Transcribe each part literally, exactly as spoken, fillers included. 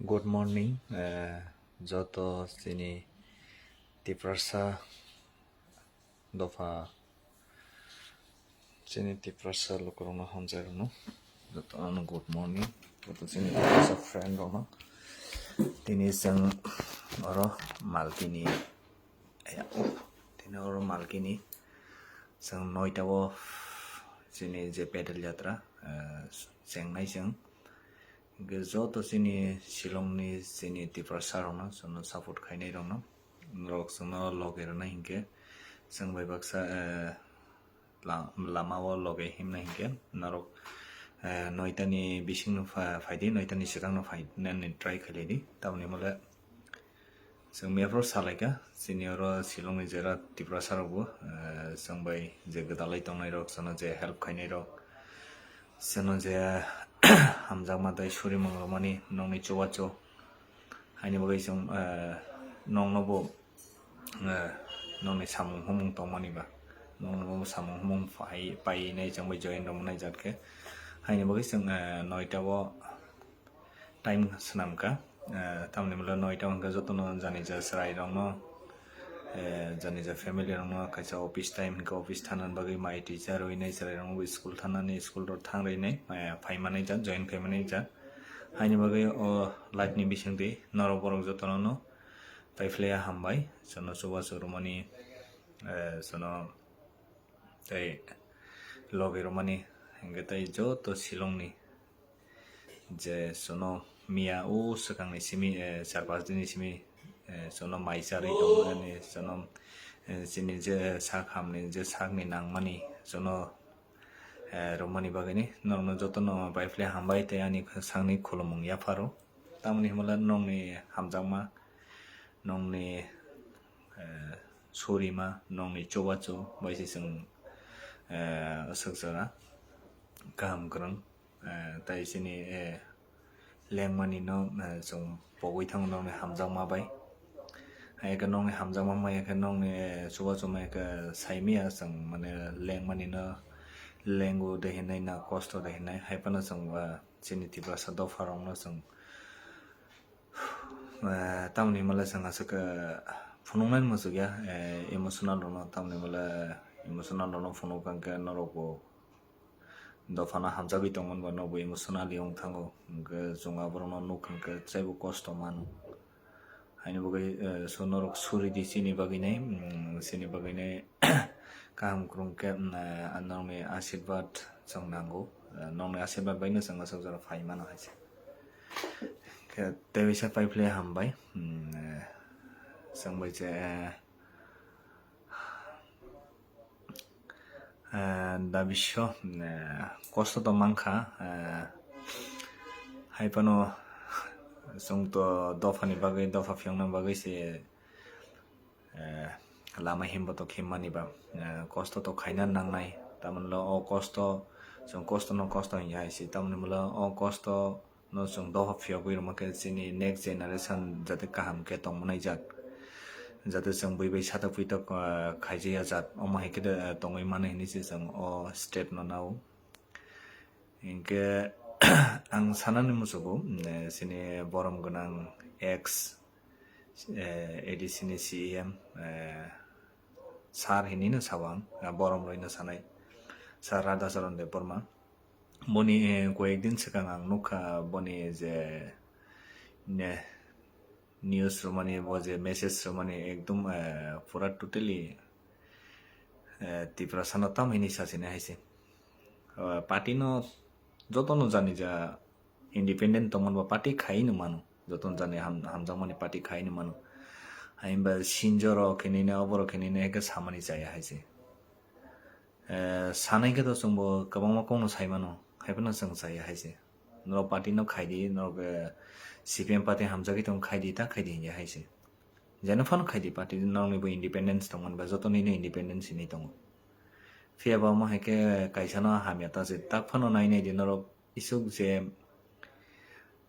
Good morning, eh, joto chini Tiprasa dopha, chini Tiprasa lukurokno, hamjairokno, jotono good morning, joto chini Tiprasa friend rokno. Tini chwng oro Malkini, tini oro Malkini chwng noita o chini je pedal yatra, eh, chengnai chwng. Hwnkhe joto chini Shillongni chini Tiprasa rokno, chwngno support khainai rokno, norok chwngno loge rwnai hinkhe, chwng bai baksa, eh, la-, lama o loge himnai hinkhe, norok, eh, noitani bisingno pha-, phaidi, noitani swkangno phainani try khailai di, tamoni hwnle Chwng miyaphuru salaikha, chini oro Shillongni jera Tiprasa rokbo, eh, chwng bai je gwdalai tongnairok, chwngno je help khainairok, chwngno je hamjakma tei surimung rwmani nokni chubachu. Haini bagwi chwng, eh, noknobo, eh, nokni samung humung tongmani ba, noknobo samung humung pai-, painai chwng bai join rwmani jat khe. Haini bagwi chwng, eh, noita o time swnamkha, eh, tamoni hwnle noita hwnkhe jotono janija chwrairokno, eh, janija family rokno kaisa office time hwnkhe office thanani bagwi mai twi cha rwinai chwrairokno school thanani school rok thang rwinai, eh, phaimanai jat, join khaimanai jat. Haini bagwi o live ni bisingtwi norok borok jotono no paiphlaiya hambai, chwngno chubachu rwmani, eh, chwngno tei logi rwmani, hwnkhe tei joto Shillongni je chwngno miya o swkangni simi, eh, char pas dini simi, eh, chwngno mai charwi tongmani, chwngno, eh, chini je sak hamni je sakni nangmani chwngno, eh, rwmani bagwini norokno jotono paiphlai hambai tei ani sakni khulumung yapharo. Tamoni hwnle nokni hamjakma, nokni, eh, surima, nokni chubachu bai se chwng, eh, aswk jora kaham kwrwng, eh, tai chini, eh, lengmani no, eh, chwng pogwi thango nokni hamjakma bai. Hai khe nokni hamjakma maya khe nokni, eh, chubachu maya khe saimaya chwng, mane lengmani no lengo de hinwi na kosto de hinwi hai phano chwng, eh, chini Tiprasa dopha rokno chwng, eh, tamoni hwnle chwng aswk, eh, phunuknani muchukya, eh, emotional rokno, tamoni hwnle emotional rokno phunuk kha hwnkhe norokbo dophano hamjagwi tongmani ba nokbo emotionally wng thango, hwnkhe chwng aborokno nuk kha hwnkhe teibo kosto mano. Haini bagwi, eh, so norok suri di chini bagwi nai, mm, chini bagwi nai kaham kwrwng khe, mm, eh, norokni asirwad chwng nango. Eh, norokni asirwad bai no chwng aswk jora phai mano hai se. Khe tei waisa paiphlai hambai, mm, eh, chwng bai se, eh, Eh, da bisio, eh, kosto to mankha, eh, hai phano chwng to dophani bagwi, dopha phiyokna bagwi se, eh, lama himbo to khimmani ba, eh, kosto to khaina nangnai. Tamoni hwnle o kosto, chwng kosto no kosto hinya hai se, tamoni hwnle o kosto no chwng dopha phiyogwi rwma khe chini next generation jate kaham khe tongmani jat, jate chwng bui bai satok pitok, ah, khaijaya jat, omo hai khe de, ah, tongwi mano hinwi se chwng o step no nao. Hinkhe ang sanani muchugo, eh, chini borom gwnang ex, eh, A D C ni C E M, eh, sir hinwi no sao ang, ah, borom rwi no sanai, Sir Radhacharan Debbarma. Boni, eh, koyek din swkang ang nukha boni je, ne, news rwmani, bo je message rwmani ekdum, eh, pura totally, eh, Tiprasano tam hini sachini hai se. Eh, party no jotono jani ja independent tongmani ba party khai no mano. Jotono jani ham-, hamjakmani party khai no mano. Haimba sinjoro khenina, oboro khenina eke samani chaya hai se. Eh, sanai khe to chwngbo kwbangma kokno sai mano, hai phano chwng chaya hai se. Norok party no khai di, norok, eh, C P M party hamjagwi tong khai di, ta khai di hinya hai se. Jeno phano khai di party, norokni bo independence tongmani ba, joto nini independence hinwi tongo. Phiya ba omo hai khe kaisa no hamya ta se, tak phano nai nai di norok isuk je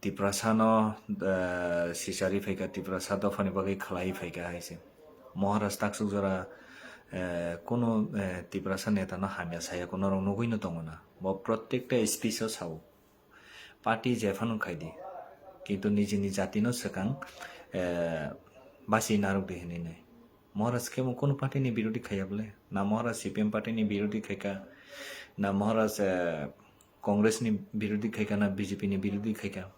Tiprasano, eh, sichari phaikha, Tiprasa dophani bagwi khlai phaikha hai se. Maharaj taksuk jora, eh, kuno, eh, Tiprasa netano hamya saya kuno rok nugwi no tongo na. Bo protekta speech o sao. Party jephano khai di. kintu nijini jatino swkang, eh, basi narwk di hinwi nai. Maharaj khe bo kunu party ni birodhi khaiya bole? Na Maharaj C P M party ni birodhi khaika, na Maharaj, eh, Congress ni birodhi khaika, na B J P ni birodhi khaika.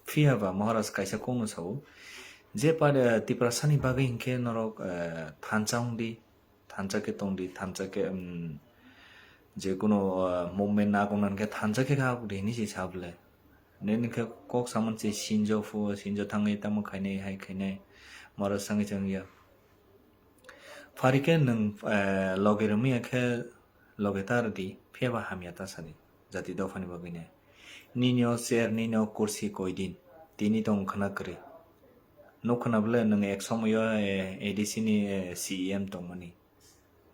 Phiya ba Maharaj kaisa kokno sao, je par-, eh, Tiprasani bagwi hinkhe norok, eh, thansa wng di, thansa khe tong di, thansa khe, um, je kuno, eh, movement na kong nang khe thansa khe kha di hinwi se sa bole. Nini khe kok samani se sinjo phu, sinjo thangwi tamo khainai, hai khainai, Maharaj sangwi chang ya. Phari khe nwng, eh, loge rwmwi ya khe loge ta rwdi, phiya ba hamya ta sadi, jati dophani bagwi nai. Nini o chair, nini o kursi koidin, tini tong khna kwrwi. Nuk khna bole nwng ek somoyo, eh, A D C ni, eh, C E M tongmani,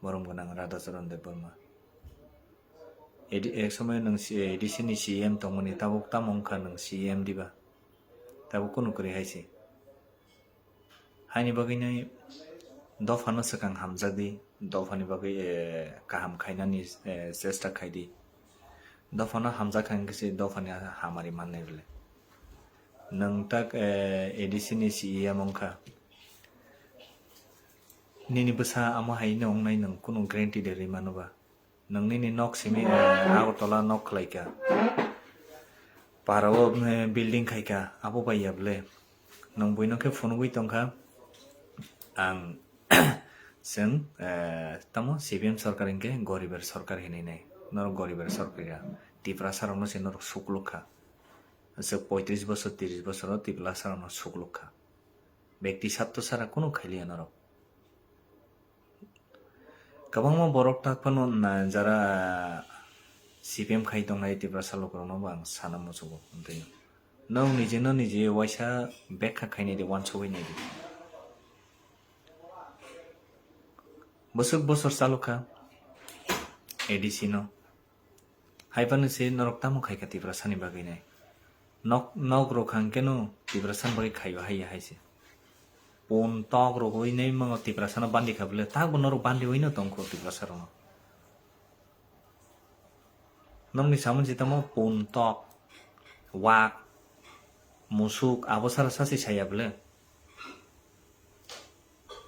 borom gwnang Radhacharan Debbarma. A D, ek somoyo nwng C-, A D C ni C E M tongmani, tabuk tamo wngkha nwng C E M diba? Tabuk kunu kwrwi hai se. Haini bagwino dophano swkang hamjakdi, dophani bagwi, eh, kaham khainani, eh, chesta khaidi. Dophano hamjak kha hinkhe se dophani hamari mannai bole. Nwng tak, eh, A D C ni C E M wngkha. Nini bwsa amo hai no wngnai nwng kunu guarantee de rwi mano ba. Nwng nini nok simi, eh, Agartala nok khlaika. Para o, eh, building khaika, abo bai ya bole. Nwng buino khe phunugwi tongkha. Ang chwng, eh, tamo C P M sorkar hinkhe goriber sorkar hinwi nai. Norok goriber sorkar ya. Tiprasa rokno se norok sukluk kha. Aswk poitris bosor, tris bosor o Tiprasa rokno sukluk kha. Bekti satto sara kunu khailiya norok. Kwbangma borok tak phano na jara C P M khai tongnai Tiprasa lukurokno bo ang sana muchugo. Hwntwi nwng nijeno nije waisa bekha khainai di, uansugwi nai di. Bwswk bosor chalokha A D C no. Hai phano se norok tamo khaikha Tiprasani bagwi nai. Nok, nok rok hang keno Tiprasani bagwi khaio hai hai se. Pun tok rogwi nai mango Tiprasano bandi kha bole, tak bo norok bandiwi no tongkho Tiprasa rokno. Nokni samung se tamo pun tok, wak, musuk abo sara sasi saya bole.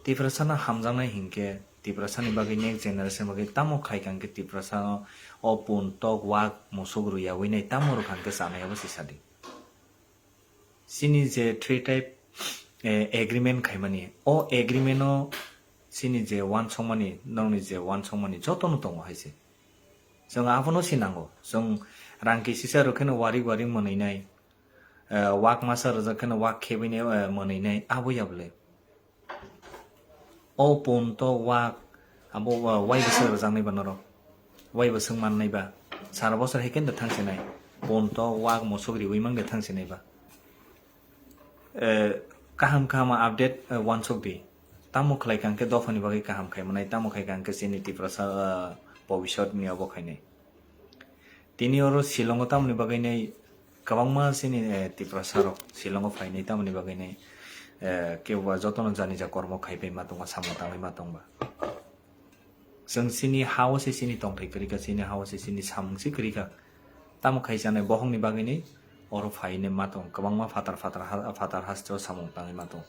Tiprasano hamjaknai hinkhe, Tiprasani bagwi next generation bagwi tamo khaikha hinkhe Tiprasano o pun tok wak musuk rwyawi nai tamo rwkha hinkhe chanai abo se sadi. Chini je three type, eh, agreement khaimani, o agreement o chini je uansukmani, nokni je uansukmani jotono tongo hai se. Chwng abono se nango. Chwng rang kisisa rwkheno warik warik mwnwi nai, eh, wak masa rwjak kheno wak khebini, eh, mwnwi nai, abo ya bole. O pun tok wak, abo, uh, wai bwswk rwjaknai ba norok? Wai bwswk mannai ba? Sara bosor hai khe da thangsinai. Pun tok wak musuk riwi mang da thangsinai ba? Eh, kaham kaham update, eh, uansuk di. Tamo khlai kha hinkhe dophani bagwi kaham khai manai, tamo khai kha hinkhe chini Tiprasa, eh, bobisot ni obo khainai. Tini oro Shillong o tamoni bagwi nai kwbangma chini, eh, Tiprasa rok Shillong o phainai tamoni bagwi nai, eh, kebo ba jotono jani ja kormo khai pai ma tongo, samung tangwi ma tongba. Chwng chini ha o se chini tongthai kwrwi kha, chini ha o se chini samung se kwrwi kha. Tamo khai chanai bohokni bagwi nai oro phainai ma tong, kwbangma phatar phatar ha-, phatar haste o samung tangwi ma tong.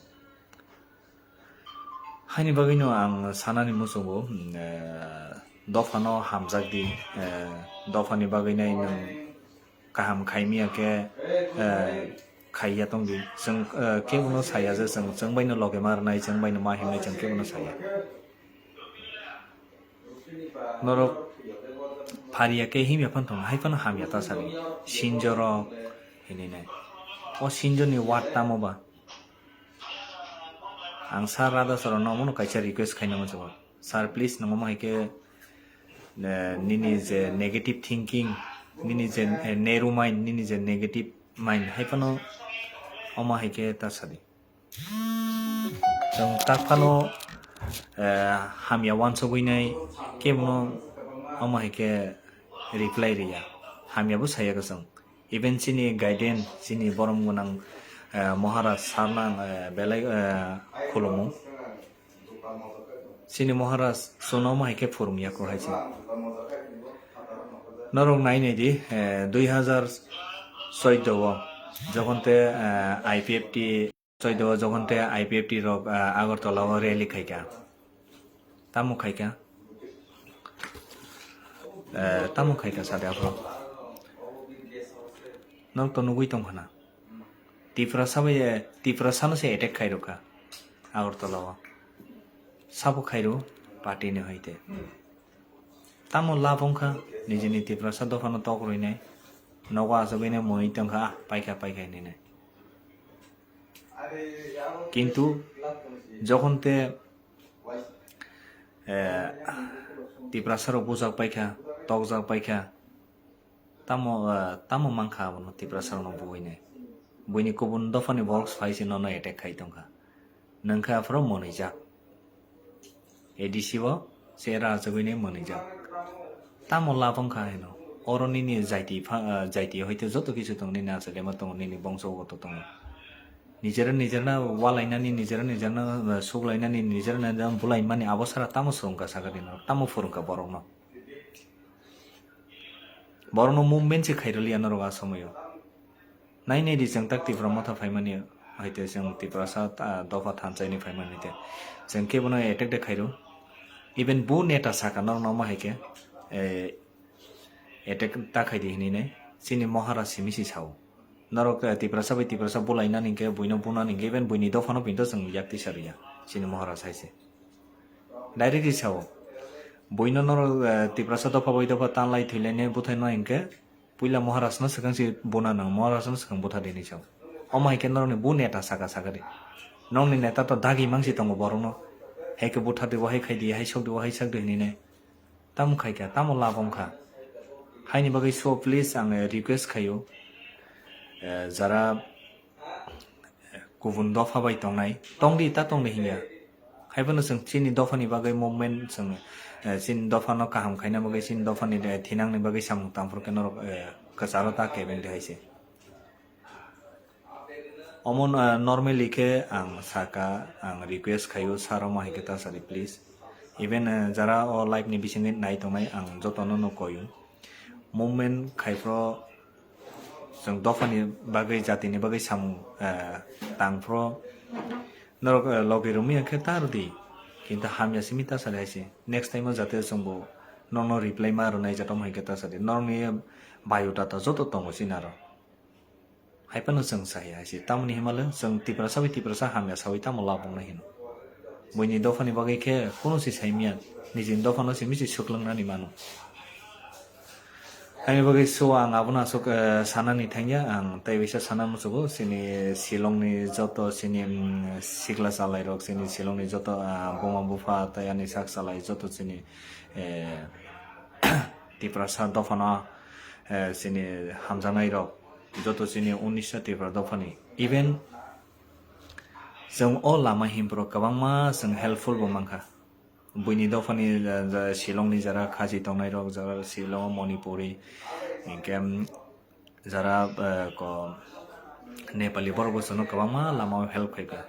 Haini bagwino ang sanani muchungo, eh, dophano hamjak di, eh, dophani bagwi nai nwng kaham khaimiya khe, eh, khaiya tong di. Chwng, eh, kebono saya je chwng, chwng baino loge ma rwnai, chwng baino ma himnai, chwng kebono saya. Norok phariya khe himya phano thung, hai phano hamya ta sadi. Sinjorok hinwi nai. O sinjorni word tamo ba? Ang sir Radha Charan no omono kaisa request khaina muchungo. Sir, please, nwng omo hai khe, eh, nini je negative thinking, nini je, eh, narrow mind, nini je negative mind, hai phano omo hai khe ta sadi. Chwng tak phano, eh, hamya uansugwi nai, kebono omo hai khe reply rwya. Hamya bo saya khe chwng. Even chini guidance, chini borom gwnang, eh, Maharaj sir nang, eh, belai, eh, khulumung. Chini Maharaj chwngno omo hai khe phwrwngya kho hai se. Norok nai nai di, eh, dui hazar choudo o Jokhon te, eh, I P F T, soido jokhon te I P F T rok, eh, Agartala o rally khaikha. Tamo khaikha? Eh, tamo khaikha sade aphuru. Norok to nugui tongkha na. Tiprasa bai, eh, Tiprasa no se attack khairokha Agartala o. Sabo khairo party ni hoite. Tamo lab wngkha nijini Tiprasa dophano tok rwinai. Nogo achugwino mwnwi tongkha, ah, paikha, paikha hinwi nai. Kintu jokhon te, eh, Tiprasa rok bujak paikha, tokjak paikha, tamo, eh, tamo mankha abono Tiprasa rokno buinai. Buini kubun dophani borok phai se nono attack khai tongkha. Nwngkha aphuru mwnwijak. A D C o chera achugwini mwnwijak. Tamo lab wngkha hino. Oro nini jaiti pha-, ah, jaiti hoite joto kisu tong nini achugwima tongo, nini bongso goto tongo. Nijera nijerna walainani, nijera nijerna, ah, suklainani, nijera nijerna bulaimani abo sara tamo swrwngkha sakha di norok, tamo phwrwngkha borokno. Borokno movement se khairwliya norok a somoio. Nai nai di chwng tak Tipra motha phaimani, hoite chwng Tiprasa, ah, dopha thansaini phaimani te. Chwng kebono attack de khairo. Even bo neta saka norokno omo hai khe, eh, attack ta khai di hinwi nai. Chini Maharaj simi si sao. Norok, eh, Tiprasa bai Tiprasa bulainani hinkhe, buino bunani hinkhe, even buini dophano pinto chwng yak tisa rwya. Chini Maharaj hai se. Directly sao. Buino norok, eh, Tiprasa dopha bai dopha tanlai thwilaini buthaino hinkhe, puila Maharajno swkang si buna nang, Maharajno swkang butha di hinwi sao. Omo hai khe norokni bo neta saka saka di. Nokni neta to dagi mangsi tongo borokno. Hai khe butha di, wahai khai di, hai sok di, wahai sak di hinwi nai. Tamo khai kha, tamo lab wng kha. Haini bagwi so please ang, eh, request khaio. Eh, jara kubun dopha bai tongnai, tongdi ta tongdi hinya. Haiphano chwng chini dophani bagwi movement chwng, eh, chini dophano kaham khaina bagwi, chini dophani, eh, thinangni bagwi samung tangphuru khe norok, eh, kwcharo ta kebeng di hai se. Omo, eh, normally khe ang saka, ang request khaio, sir omo hai khe ta sadi please. Even, eh, jara o live ni bisingwi nai tongnai ang jotono no koio. Movement khai phro chwng dophani bagwi, jatini bagwi samung, eh, tang phro norok, eh, logi rwmwi khe ta rwdi. Kintu hamya simi ta sadi hai se. Next time o jate chwngbo nono reply ma rwnai jat omo hai khe ta sadi. Norokni biodata joto tongo chini aro. Haiphano chwng sahi hai se. Tamoni himale chwng Tiprasa bai Tiprasa hamya sawi tamo lab wngna hino. Buini dophani bagwi khe kunu se saimya, nijini dophano simi se swklangnani mano. Haini bagwi so ang abono aswk, eh, sanani thangya, ang tei waisa sana muchugo, chini Shillongni joto chini, mm, sikla chalairok, chini Shillongni joto, ah, buma bupha tei ani sak chalai joto chini, eh, Tiprasa dophano, eh, chini hamjaknairok, joto chini unisha Tripura dophani. Even chwng o lama himpro kwbangma chwng helpful bo mankha. Buini dophani, eh, ja-, Shillongni jara khasi tongnairok, jara Shillong, Manipuri, hinkhe, mm, jara, eh, ko Nepali borok bo chwngno kwbangma lama o help khaikha.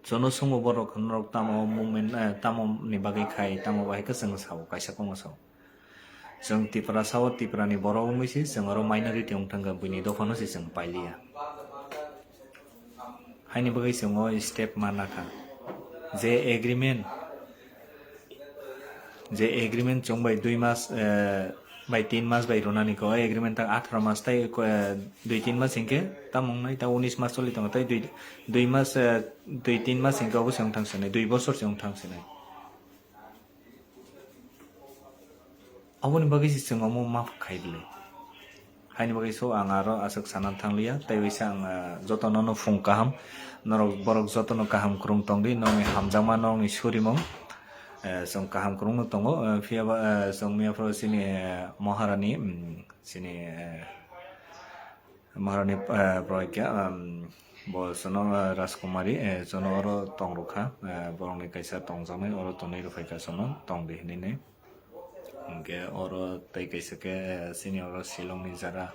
Chwngno swngo borok norok tamo movement, eh, tamo ni bagwi khai, tamo bahai khe chwng sao, kaisa kokno sao. Chwng Tiprasa o Tiprani borok wngwi se chwng oro minority wng thangkha, buini dophano se chwng pailiya. Haini bagwi chwng o step ma nakha. Je agreement, je agreement chwng bai dui mas, eh, bai tin mas bai rwnani khe, o agreement tak atharo mas tei, eh, dui tin mas hinkhe tamo wngnai, ta unis mas choli tongo, tei dui, dui mas, eh, dui tin mas hinkhe obo se wng thang sinai, dui bosor se wng thang sinai. Aboni bagwi se chwng omo maph khai bwlwi. Haini bagwi so ang aro aswk sana thangliya, tei waisa ang, ah, jotono no phung kaham, norok borok jotono kaham kwrwng tongdi, nokni hamjakma, nokni surimung, eh, chwng kaham kwrwngno tongo, eh, phiyaba, eh, chwng miyaphoro chini, eh, Maharani, mm, chini, eh, Maharani, eh, Pragya, um, bo sono, eh, Rajkumari, eh, sono oro tong rwkha, eh, borokni kaisa tongjaknai oro tonwi rwphaikha sono tongdi hinwi. Hinkhe oro tei kaisa khe, eh, chini oro Shillongni jara,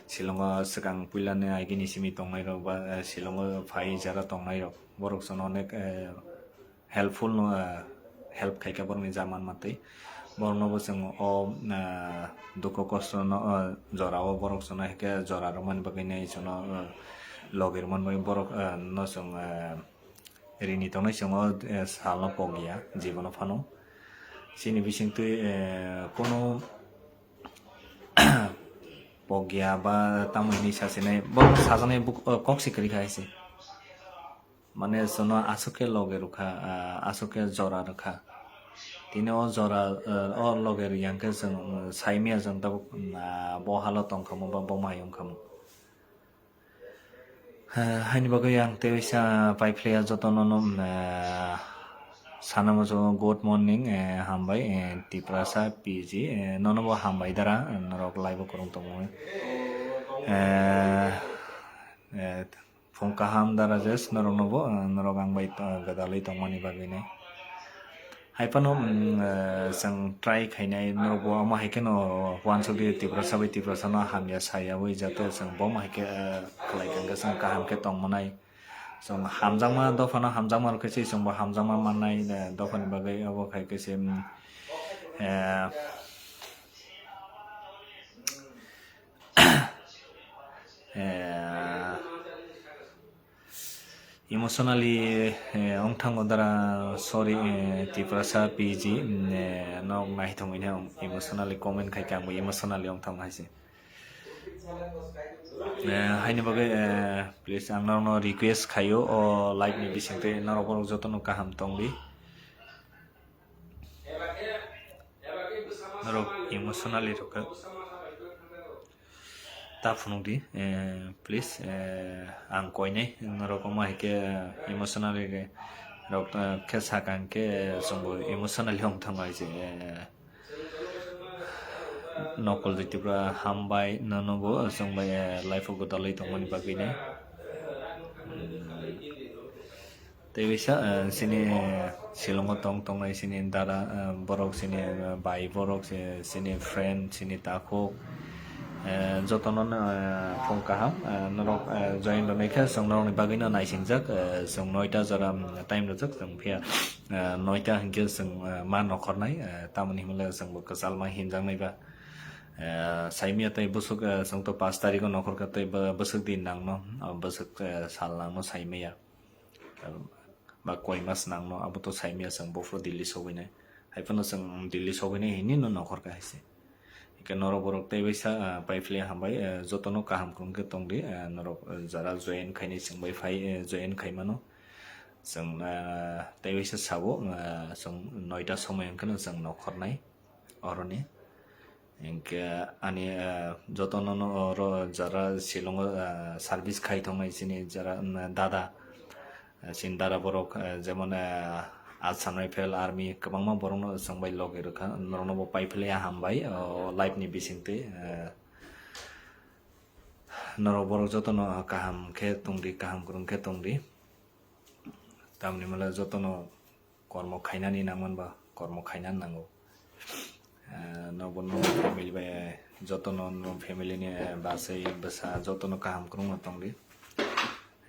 Shillongo swkang puilani agini simi tongnairok ba, eh, Shillongo phai jara tongnairok, borok sono onek, eh, helpful no, ah, help khaikha borokni ja manma tei. Borokno bo chwng o, ah, dukhu kosto no, ah, jora o borok chwngno hai khe jora rwmani bagwi nai chwngno, ah, logi rwmani bagwi borok, ah, no chwng, ah, rini tongnai chwng o, eh, salno pokya jibono phano. Chini bisingtwi, eh, kono pokya ba tamo hinwi sasinai bo sajaknai buk-, oh, kok se kwrwi kha hai se. Mane chwngno aswk khe logi rwkha, ah, aswk khe jora rwkha. Tini o jora, eh, o logi rwya hwnkhe chwng, mm, saimaya chwng tabuk, mm, ah, bo halo tongkhamu ba bo mai wngkhamu. Eh, haini bagwi ang tei waisa paiphlaiya jotono no, eh, sana muchungo good morning, eh, hambai, eh, Tiprasa P G, eh, nono bo hambai dara, norok live o kwrwng tongo. Eh, eh, phung kaham dara jes norok no bo, eh, norok ang bai to-, gwdalwi tongmani bagwi no. Hai phano, mm, eh, chwng try khainai, norok bo omo hai kheno uansukdi Tiprasa bai Tiprasa no hamya sayaui, jate chwng bo omo hai khe, eh, khlai kha hwnkhe chwng kaham khe tong manai. Chwng hamjakma, dophano hamjakma rw khe se chwng bo hamjakma mannai, eh, dophani bagwi obo khai khe se, mm, eh, eh, emotionally, eh, wng thango dara, sorry, eh, Tiprasa P G, mm, eh, nok nai thangwi ne emotionally comment khai khe ang bo emotionally wng thango hai se. Eh, haini bagwi, eh, please ang norokno request khaio o live ni bisingtwi norok borok jotono kaham tongdi. Norok emotionally rwkha. Ta phunukdi, eh, please, eh, ang koinai norok omo hai khe emotionally rok, eh, khe sakang khe chwngbo emotionally wng thango hai se, eh, nokol Jyotipra hambai nono bo chwng bai, eh, life o gwdalwi tongmani bagwi no. Tei waisa, eh, chini, eh, Shillong o tong tongnai chini dada, eh, borok chini, eh, bai borok, eh, chini friend, chini takhuk, eh, jotono, eh, phung kaham, eh, norok, eh, join rwnai khe chwng norokni bagwino naisingjak, eh, chwng noita jora, mm, time rwjak chwng phiya, eh, noita hinkhe chwng, eh, ma nokhornai, eh, tamoni hwnle chwngbo kwchalma hinjaknai ba, eh, saimaya tei bwswk, eh, chwngto pash tarikh o nokhorkha tei bw-, bwswk din nangno, ah, bwswk, eh, sal nangno saimaya. Ba koi mas nangno abo to saimaya chwng buphuru Delhi sogwinai. Hai phano chwng Delhi sogwinai hinwi no nokhorkha hai se. Hwnkhe norok borok tei waisa, ah, paiphlaiya hambai, ah, jotono kaham kwrwng khe tongdi, ah, norok, ah, jara join khainai chwng bai phai, eh, join khaimano. Chwng, ah, tei waisa sabo, ah, chwng noita somoi hwnkheno chwng nokhornai oroni. Hinkhe ani, ah, jotono no oro jara Shillong o, ah, service khai tongnai chini jara, mm, dada, ah, chini dada borok, ah, jemon, ah, Assam Rifle Army kwbangma borokno chwng bai logi rwkha, norokno bo paiphlaiya hambai o live ni bisingtwi, ah, norok borok jotono kaham khe tongdi, kaham kwrwng khe tongdi. Tamni hwnle jotono kormo khainani nangman ba kormo khainani nango. Eh, nobo no family bai jotono no family ni, eh, bwsai bwsa jotono kaham kwrwngno tongdi.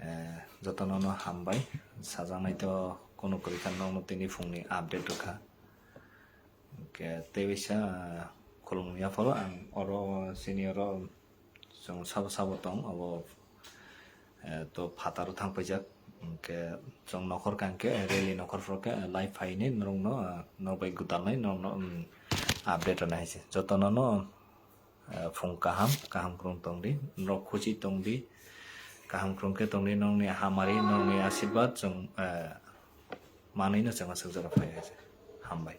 Eh, jotono no hambai sajaknai to kunu kwrwi kha nokno tini phungni update rwkha. Hwnkhe tei waisa, eh, khulumung yapharo ang oro chini oro chwng sabo sabo tong abo, eh, to phataro thang paijak. Hwnkhe chwng nokhor kha hwnkhe, eh, rally nokhor phoro khe, eh, live phainai norokno, eh, norok bai gwdalnai norokno, mm, update rwna hai se. Jotono no, eh, phung kaham, kaham kwrwng tongdi, norok khusi tongdi, kaham kwrwng khe tongdi, nokni hamari, nokni asirwad chwng, eh, manwino chwng aswk jora phai hai se. Hambai.